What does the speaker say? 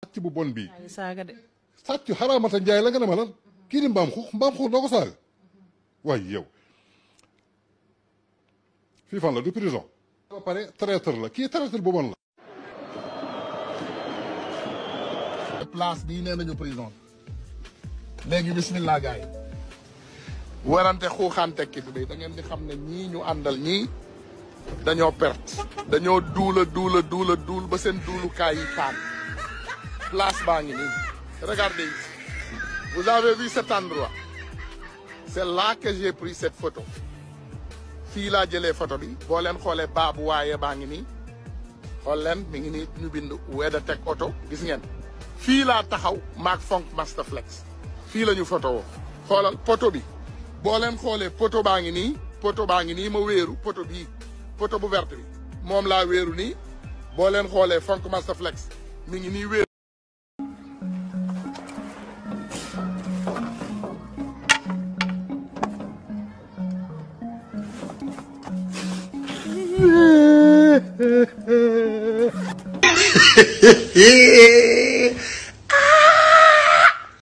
sàcc bu bon bii ay saaga de. sàcc xaraamata njaay la nga ne ma lan kii di mbaam xuux doo ko saaga waaye yow fii fan la du prison ba pare traître la kii traître bu bon la place bii nee nañu prison léegi bismillah gars yi warante xuuxante ki bi da ngeen di xam ne ñii ñu àndal ñii dañoo perte dañoo duul ba seen duulukaay yi paan place baa ngi nii regardez vous avez vu cet endroit c'est là que j'ai pris cette photo fii laa jëlee photo bi boo leen xoolee baabu waaye baa ngi nii xool leen mi ngi nii ñu bind Weda Tech Auto gis ngeen fii laa taxaw maak Fonk Master Flex fii la ñu photo woo xoolal poto bi boo leen xoolee poto baa ngi nii ma wéeru poto bii poto bu verte bi moom laa wéeru nii boo leen xoolee Fonk Master Flex mi ngi nii wéeru Yeah.